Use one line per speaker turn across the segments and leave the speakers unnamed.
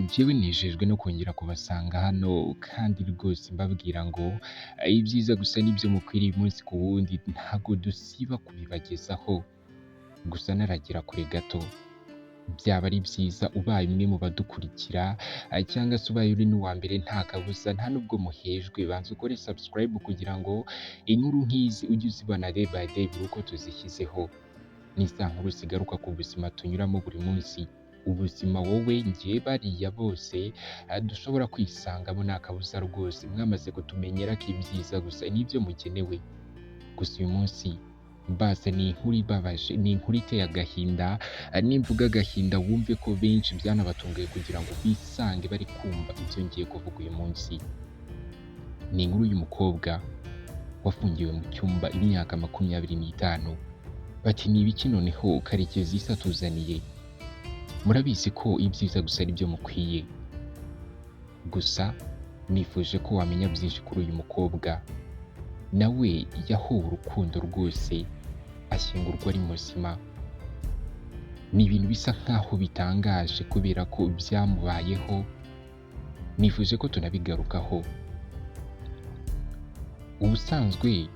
Njyewe nejejwe no kongera kubasanga hano kandi rwose mbabwira ngo ibyiza gusa nibyo mukwiriye umunsi ku wundi, ntago dusiba kubibagezaho, gusa naragera kure gato. Byaba ari byiza ubaye umwe mu badukurikira cyangwa se ubaye uri n'uwa mbere, nta kabuza, nta nubwo muhejwe, banza ukore subscribe kugira ngo inkuru nk'izi ujye uzibona day by day buri uko tuzishyizeho. Ni za nkuru zigaruka ku buzima tunyuramo buri munsi, ubuzima wowe, njye, bariya bose dushobora kwisangamo. Nta kabuza rwose, mwamaze kutumenyera ko ibyiza gusa nibyo mugenewe. Gusa uyu munsi mbasa ni inkuru ibabaje, ni inkuru iteye agahinda. Nimvuga agahinda wumve ko benshi byanabatunguye kugira ngo bisange bari kumva ibyo ngiye kuvuga uyu munsi. Ni inkuru y'umukobwa wafungiwe mu cyumba imyaka 25. Bati: "Ni ibiki noneho Karekezi isi atuzaniye?" Murabizi ko ibyiza gusa ari byo mukwiye. Gusa nifuje ko wamenya byinshi kuri uyu mukobwa. Nawe yahowe urukundo rwose, ashyingurwa ari muzima. Ni ibintu bisa nkaho bitangaje kubera ko byamubayeho, nifuje ko tunabigarukaho. Ubusanzwe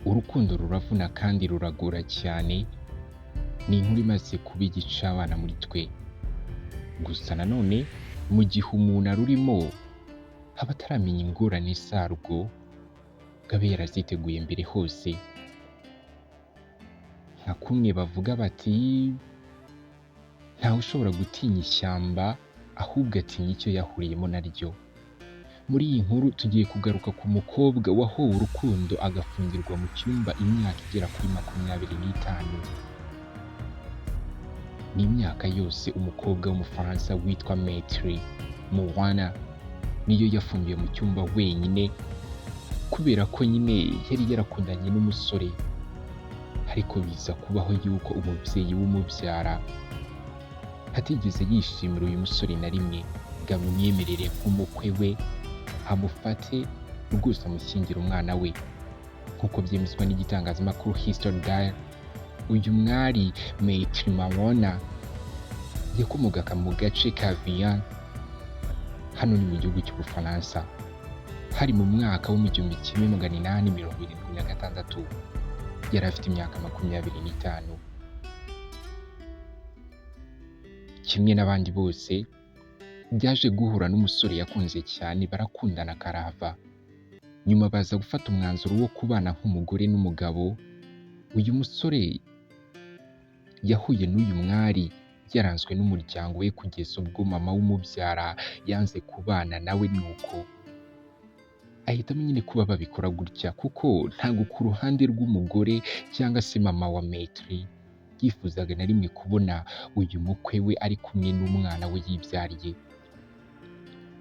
urukundo ruravuna kandi ruragora cyane. Ni inkuru imaze kuba igicabana muri twe. Gusa nanone mu gihe umuntu arurimo aba ataramenya ingorane zarwo ngo abe yaraziteguye mbere hose. Nka kumwe bavuga bati: "Ntawe ushobora gutinya ishyamba, ahubwo atinya icyo yahuriyemo naryo." Muri iyi nkuru tugiye kugaruka ku mukobwa wahowe urukundo, agafungirwa mu cyumba imyaka igera kuri 25. Ni imyaka yose umukobwa w'Umufaransa witwa Maitri Moana niyo yafungiwe mu cyumba wenyine, kubera ko nyine yari yarakundanye n'umusore, ariko biza kubaho yuko umubyeyi w'umubyara atigeze yishimira uyu musore na rimwe ngo amumwemerere nk'umukwe we, amufate rwose amushyingire umwana we. Nk'uko byemezwa n'igitangazamakuru History Diary, uyu mwari Maitri Mawona yakomokaga mu gace ka Vienne, hano ni mu gihugu cy'Ubufaransa. Hari mu mwaka wo mu 1876, yari afite imyaka 25. Kimwe n'abandi bose, byaje guhura n'umusore yakunze cyane, barakundana karahava, nyuma baza gufata umwanzuro wo kubana nk'umugore n'umugabo. Uyu musore yahuye n'uyu mwari yaranzwe n'umuryango we, kugeza ubwo mama w'umubyara yanze kubana nawe, nuko ahitamo nyine kuba babikora gutya, kuko ntabwo ku ruhande rw'umugore cyangwa se mama wa Maitri yifuzaga na rimwe kubona uyu mukwe we ari kumwe n'umwana we yibyariye.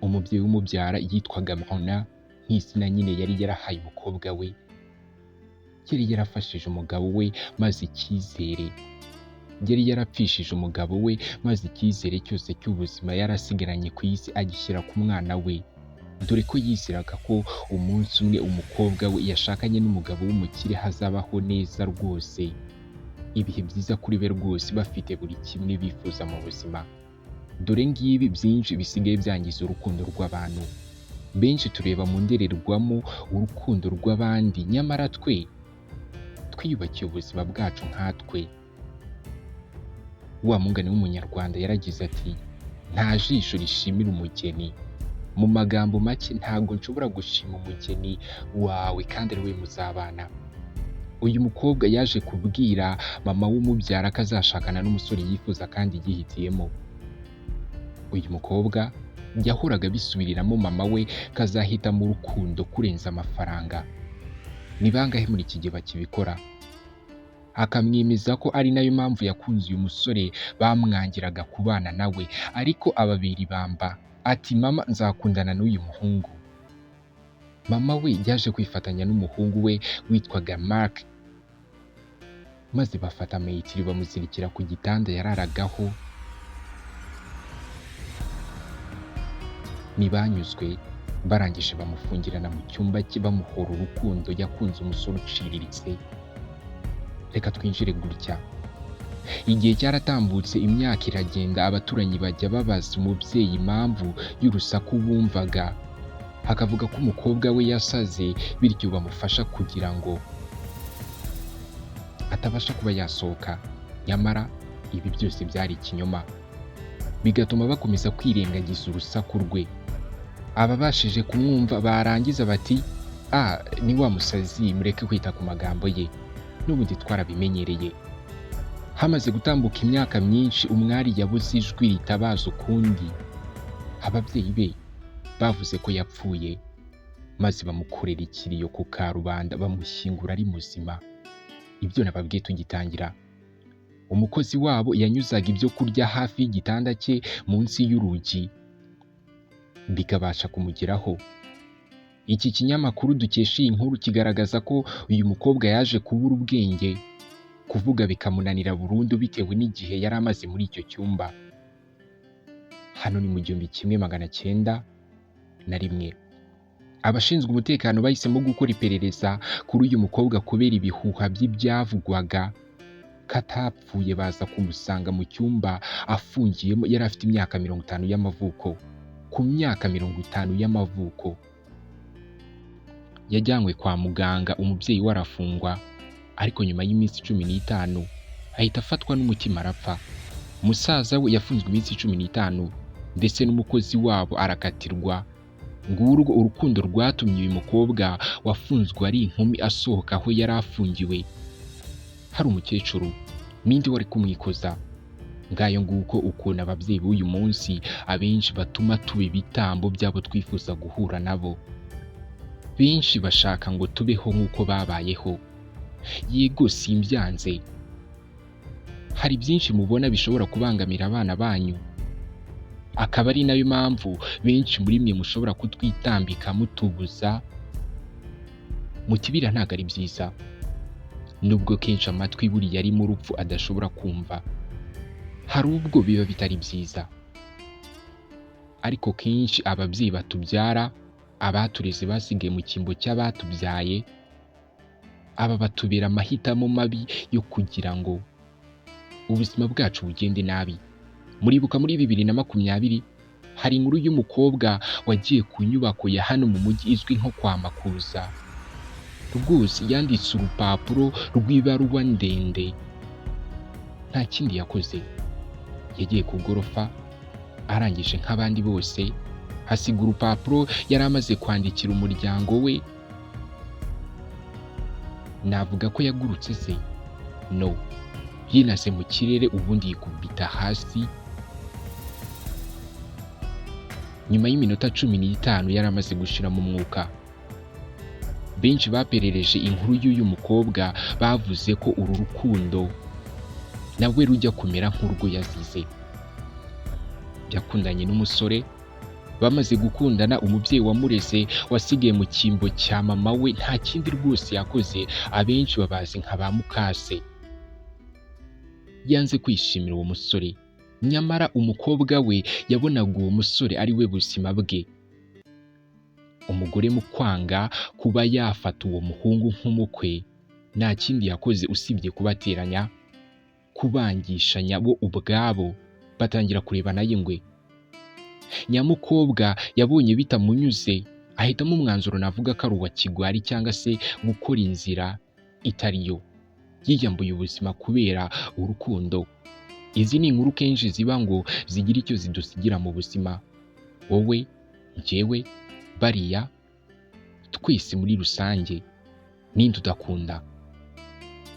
Umubyeyi w'umubyara yitwaga Mona, nk'izina nyine yari yarahaye umukobwa we. Yari yarafashije umugabo we maze icyizere, yari yarapfishije umugabo we, maze icyizere cyose cy'ubuzima yari asigaranye ku isi agishyira ku mwana we, dore ko yizeraga ko umunsi umwe umukobwa we yashakanye n'umugabo w'umukire hazabaho neza rwose, ibihe byiza kuri be rwose, bafite buri kimwe bifuza mu buzima. Dore ngibi byinshi bisigaye byangiza urukundo rw'abantu. Benshi tureba mu ndorerwamo urukundo rw'abandi, nyamara twe twiyubakiye ubuzima bwacu nkatwe. Wa mugani w'Umunyarwanda yaragize ati: "Nta jisho rishimira umugeni." Mu magambo make, ntabwo nshobora gushima umugeni wawe kandi ari we muzabana. Uyu mukobwa yaje kubwira mama w'umubyara ko azashakana n'umusore yifuza kandi yihitiyemo. Uyu mukobwa yahoraga abisubiriramo mama we ko azahitamo urukundo kurenza amafaranga. Ni bangahe muri iki gihe bakibikora? Akamwemeza ko ari nayo mpamvu yakunze uyu musore bamwangiraga kubana nawe, ariko ababera ibamba, ati: "Mama, nzakundana n'uyu muhungu." Mama we yaje kwifatanya n'umuhungu we witwaga Mark, maze bafata Maitri bamuzirikira ku gitanda yararagaho. Ntibanyuzwe, barangije bamufungirana mu cyumba cye, bamuhora urukundo yakunze umusore uciriritse. Reka twinjire gutya. Igihe cyaratambutse, imyaka iragenda, abaturanyi bajya babaza umubyeyi impamvu y'urusaku bumvaga, akavuga ko umukobwa we yasaze, bityo bamufasha kugira ngo atabasha kuba yasohoka. Nyamara ibi byose byari ikinyoma, bigatuma bakomeza kwirengagiza urusaku rwe. Ababashije kumwumva barangiza bati: "Ah, ni wa musazi, mureke kwita ku magambo ye, n'ubundi twarabimenyereye." Hamaze gutambuka imyaka myinshi, umwari yabuze ijwi ritabaza ukundi. Ababyeyi be bavuze ko yapfuye, maze bamukorera ikiriyo ku karubanda, bamushyingura ari muzima. Ibyo nababwiye tugitangira, umukozi wabo yanyuzaga ibyo kurya hafi y'igitanda cye munsi y'urugi, bikabasha kumugeraho. Iki kinyamakuru dukesha iyi nkuru kigaragaza ko uyu mukobwa yaje kubura ubwenge, kuvuga bikamunanira burundu bitewe n'igihe yari amaze muri icyo cyumba. Hano ni mu 1901. Abashinzwe umutekano bahisemo gukora iperereza kuri uyu mukobwa kubera ibihuha by'ibyavugwaga ko atapfuye, baza kumusanga mu cyumba afungiyemo. Yari afite imyaka 50 y'amavuko. Ku myaka 50 y'amavuko yajyanywe kwa muganga, umubyeyi we arafungwa, ariko nyuma y'iminsi 15 ahita afatwa n'umutima arapfa. Musaza we yafunzwe iminsi 15, ndetse n'umukozi wabo arakatirwa. Ngurwo urukundo rwatumye uyu mukobwa wafunzwe ari inkumi asohoka aho yari afungiwe hari umukecuru, ninde wari kumwikoza? Ngayo nguko ukuntu ababyeyi b'uyu munsi abenshi batuma tuba ibitambo by'abo twifuza guhura nabo. Benshi bashaka ngo tubeho nk'uko babayeho. Yego, simbyanze, hari byinshi mubona bishobora kubangamira abana banyu, akaba ari nayo mpamvu benshi muri mwe mushobora kutwitambika mutubuza muti biriya ntabwo ari byiza, nubwo kenshi amatwi buriya arimo urupfu adashobora kumva. Hari ubwo biba bitari byiza, ariko kenshi ababyeyi batubyara, abatureze basigaye mu cyimbo cy'abatubyaye, aba batubera amahitamo mabi yo kugira ngo ubuzima bwacu bugende nabi. Muribuka muri 2020 hari inkuru y'umukobwa wagiye ku nyubako ya hano mu mujyi izwi nko kwa Makuza. Rwose yanditse urupapuro rw'ibaruwa ndende, nta kindi yakoze, yagiye ku gorofa, arangije nk'abandi bose hasiga urupapuro yari amaze kwandikira umuryango we. Navuga ko yagurutse se? No, yinase mu kirere ubundi yikubita hasi. Nyuma y'iminota 15 yari amaze gushiramo umwuka. Benshi baperereje inkuru y'uyu mukobwa bavuze ko uru rukundo nawe rujya kumera nk'urwo yazize. Yakundanye n'umusore, bamaze gukundana umubyeyi wamureze wasigaye mu cyimbo cya mama we nta kindi rwose yakoze, abenshi babazi nka ba mukase. Yanze kwishimira uwo musore, nyamara umukobwa we yabonaga uwo musore ari we buzima bwe. Umugore mu kwanga kuba yafata uwo muhungu nk'umukwe, nta kindi yakoze usibye kubateranya, kubangishanya bo ubwabo, batangira kurebana ay'ingwe. Nyamukobwa yabonye bitamunyuze, ahitamo umwanzuro navuga ko ari uwa kigwari cyangwa se gukora inzira itari yo. Yiyambuye ubuzima kubera urukundo. Izi ni inkuru kenshi ziba ngo zigire icyo zidusigira mu buzima. Wowe, njyewe, bariya, twese muri rusange, ninde udakunda?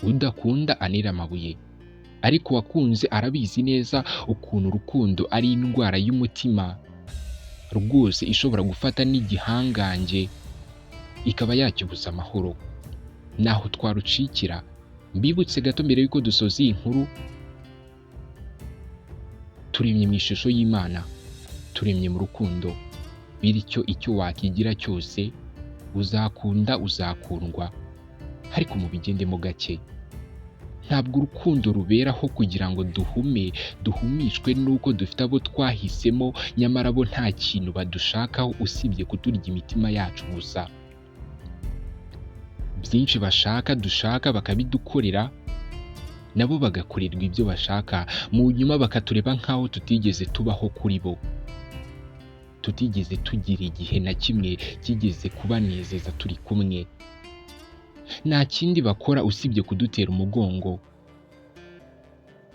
Udakunda anera amabuye, ariko uwakunze arabizi neza ukuntu urukundo ari indwara y'umutima rwose ishobora gufata n'igihangange ikaba yakibuza amahoro. Naho twarucikira, mbibutse gato mbere y'uko dusoza iyi nkuru, turemye mu ishusho y'Imana, turemye mu rukundo, bityo icyo wakigira cyose uzakunda uzakundwa, ariko mubigendemo gake. Ntabwo urukundo ruberaho kugira ngo duhume, duhumishwe n'uko dufite abo twahisemo, nyamara bo nta kintu badushakaho usibye kuturya imitima yacu gusa. Byinshi bashaka dushaka bakabidukorera, Nabo bagakorerwa ibyo bashaka, mu nyuma bakatureba nk'aho tutigeze tubaho kuri bo, tutigeze tugira igihe na kimwe kigeze kubanezeza turi kumwe. Nta kindi bakora usibye kudutera umugongo.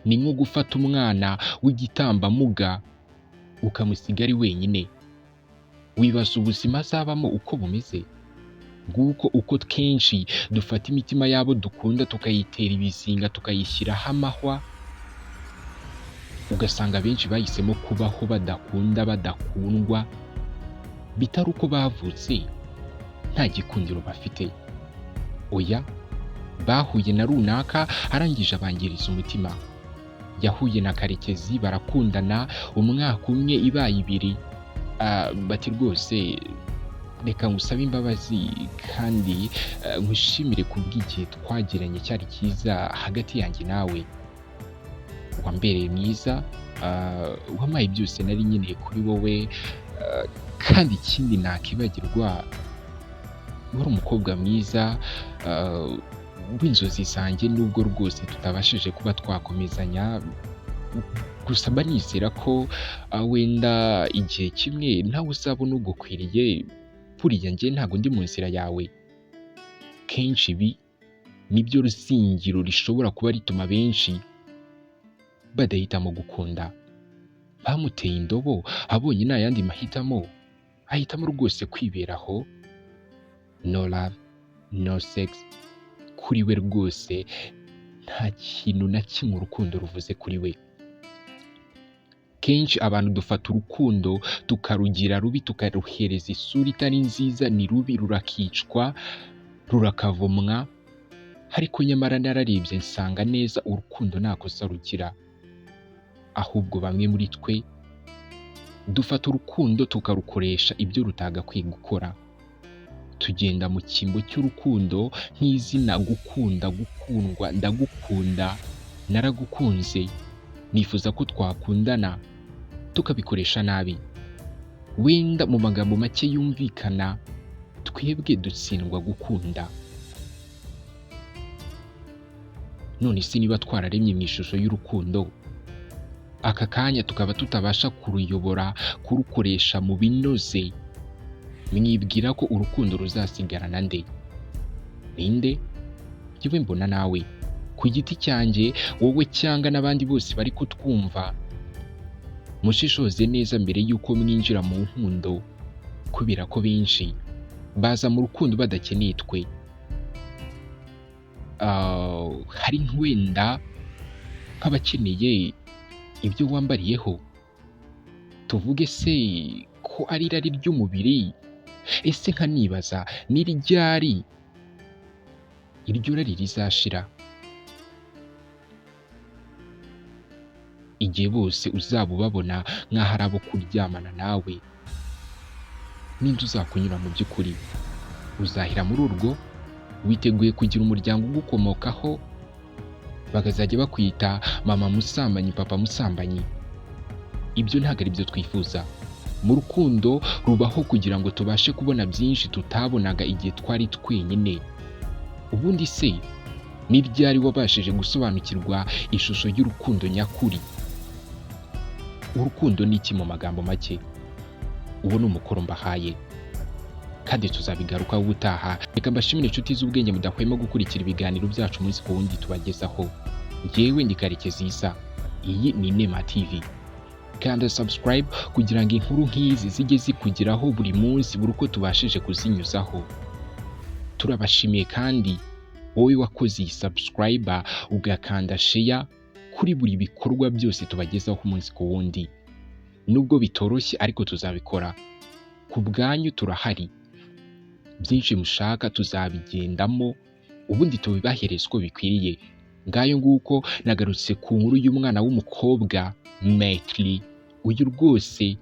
Ni nko gufata umwana w'igitambambuga ukamusiga ari wenyine, wibaza ubuzima azabamo uko bumeze. Nguko uko kenshi dufata imitima y'abo dukunda tukayitera ibizinga, tukayishyiraho amahwa, ugasanga benshi bahisemo kubaho badakunda, badakundwa, bitari uko bavutse nta gikundiro bafite. Oya, bahuye na runaka arangije abangiriza umutima. Yahuye na Karekezi barakundana umwaka umwe ibaye ibiri, bati rwose reka ngusabe imbabazi kandi nkushimire kubw'igihe twagiranye cyari cyiza hagati yanjye nawe, wambereye mwiza, wampaye byose nari nkeneye kuri wowe, kandi ikindi nakibagirwa, wari umukobwa mwiza w'inzozi zanjye, nubwo rwose tutabashije kuba twakomezanya, gusa mba nizera ko wenda igihe kimwe nawe uzabona ugukwiriye, buriya njye ntabwo ndi mu nzira yawe. Kenshi ibi nibyo zingiro rishobora kuba rituma benshi badahitamo gukunda. Bamuteye indobo abonye nta yandi mahitamo, ahitamo rwose kwiberaho, no love, no sex, kuri we rwose nta kintu na kimwe urukundo ruvuze kuri we. Kenshi abantu dufata urukundo tukarugira rubi, tukaruhereza isura itari nziza, ni rubi, rurakicwa, rurakavumwa, ariko nyamara nararebye nsanga neza urukundo nta kosa rugira. Ahubwo bamwe muri twe dufata urukundo tukarukoresha ibyo rutagakwiye gukora. Tugenda mu cyimbo cy'urukundo nk'izina gukunda, gukundwa, ndagukunda, naragukunze, nifuza ko twakundana, tukabikoresha nabi. Wenda mu magambo make yumvikana, twebwe dutsindwa gukunda. None se niba twararemye mu ishusho y'urukundo, aka kanya tukaba tutabasha kuruyobora, kurukoresha mu binoze, mwibwira ko urukundo ruzasigarana nde? Ninde? Njyewe mbona nawe ku giti cyanjye, wowe cyangwa n'abandi bose bari kutwumva, mushishoze neza mbere y'uko mwinjira mu nkundo, kubera ko benshi baza mu rukundo badakeneye twe. Hari wenda nk'abakeneye ibyo wambariyeho, tuvuge se ko ari irari ry'umubiri? Ese nkanibaza ni ryari iryo rari rizashira? Igihe bose uzaba ubabona nk'aho ari abo kuryamana nawe, ninde uzakunyura mu by'ukuri? Uzahera muri urwo witeguye kugira umuryango ugukomokaho, bakazajya bakwita mama musambanyi, papa musambanyi. Ibyo ntabwo ari byo twifuza. Mu rukundo rubaho kugira ngo tubashe kubona byinshi tutabonaga igihe twari twenyine. Ubundi se ni ryari wabashije gusobanukirwa ishusho y'urukundo nyakuri? Urukundo ni iki mu magambo make? Uwo ni umukoro mbahaye kandi tuzabigarukaho ubutaha. Reka mbashimire inshuti z'ubwenge mudahwema gukurikira ibiganiro byacu umunsi ku wundi tubagezaho. Njyewe ndi Karekezi Isa, iyi ni Inema TV. Kanda subscribe kugira ngo inkuru nk'izi zijye zikugeraho buri munsi, buri uko tubashije kuzinyuzaho. Turabashimiye kandi wowe wakoze iyi subscribe ugakanda share kuri buri bikorwa byose tubagezaho umunsi ku wundi. Nubwo bitoroshye ariko tuzabikora ku bwanyu, turahari. Byinshi mushaka tuzabigendamo, ubundi tubibahereze uko bikwiriye. Ngayo nguko nagarutse ku nkuru y'umwana w'umukobwa Maitri, uyu rwose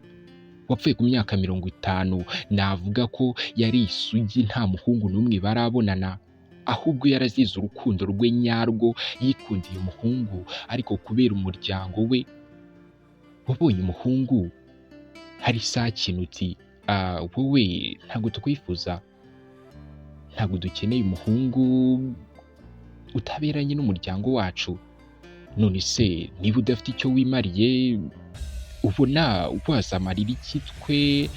wapfuye ku myaka 50, navuga ko yari isugi, nta muhungu n'umwe barabonana, ahubwo yarazize urukundo rwe nyarwo, yikundiye umuhungu, ariko kubera umuryango we wabonye umuhungu hari sakintu uti wowe ntabwo tukwifuza, ntabwo dukeneye umuhungu utaberanye n'umuryango wacu. None se niba udafite icyo wimariye, ubona wazamarira iki twe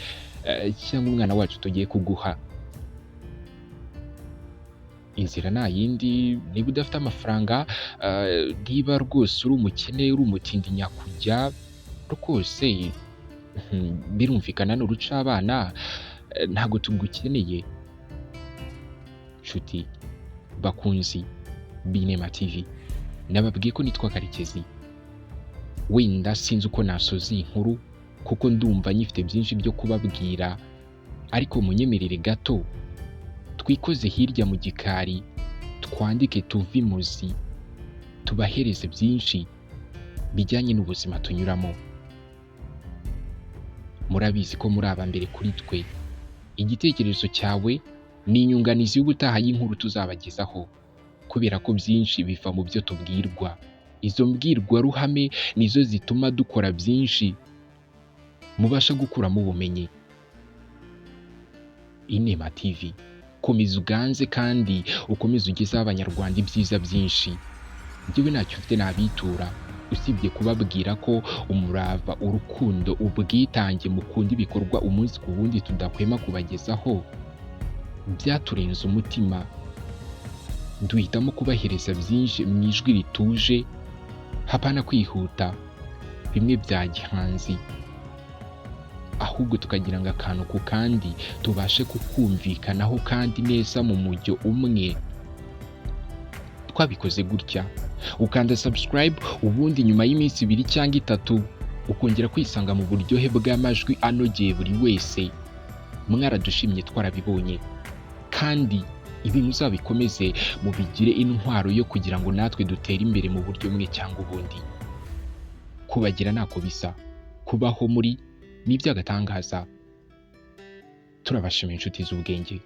cyangwa umwana wacu tugiye kuguha? Inzira nta yindi, niba udafite amafaranga, niba rwose uri umukene, uri umutindi nyakujya, rwose birumvikana ni urucabana, ntabwo tugukeneye. Nshuti bakunzi b'Inema TV, nababwiye ko nitwa Karekezi. Wenda sinzi uko nasoza iyi nkuru kuko ndumva nyifite byinshi byo kubabwira, ariko munyemerere gato twikoze hirya mu gikari, twandike tuve imuzi, tubahereze byinshi bijyanye n'ubuzima tunyuramo. Murabizi ko muri aba mbere kuri twe. Igitekerezo cyawe ni inyunganizi y'ubutaha y'inkuru tuzabagezaho, kubera ko byinshi biva mu byo tubwirwa. Izo mbwirwaruhame nizo zituma dukora byinshi mubasha gukuramo ubumenyi. Inema TV, komeza uganze kandi ukomeze ugezeho Abanyarwanda ibyiza byinshi. Njyewe ntacyo mfite nabitura usibye kubabwira ko umurava, urukundo, ubwitange mukunda ibikorwa umunsi ku wundi tudahwema kubagezaho byaturenze umutima, duhitamo kubahereza byinshi mu ijwi rituje, hapana kwihuta bimwe bya gihanzi, ahubwo tukagira ngo akantu ku kandi tubashe kukumvikanaho kandi neza mu mujyo umwe. Twabikoze gutya, ukanda subscribe, ubundi nyuma y'iminsi 2 cyangwa 3 ukongera kwisanga mu buryohe bw'amajwi anogeye buri wese. Mwaradushimye twarabibonye, kandi ibi muzabikomeze mubigire intwaro yo kugira ngo natwe dutere imbere mu buryo bumwe cyangwa ubundi. Kubagira ntako bisa, kubaho muri ni iby'agatangaza. Turabashimiye inshuti z'ubwenge.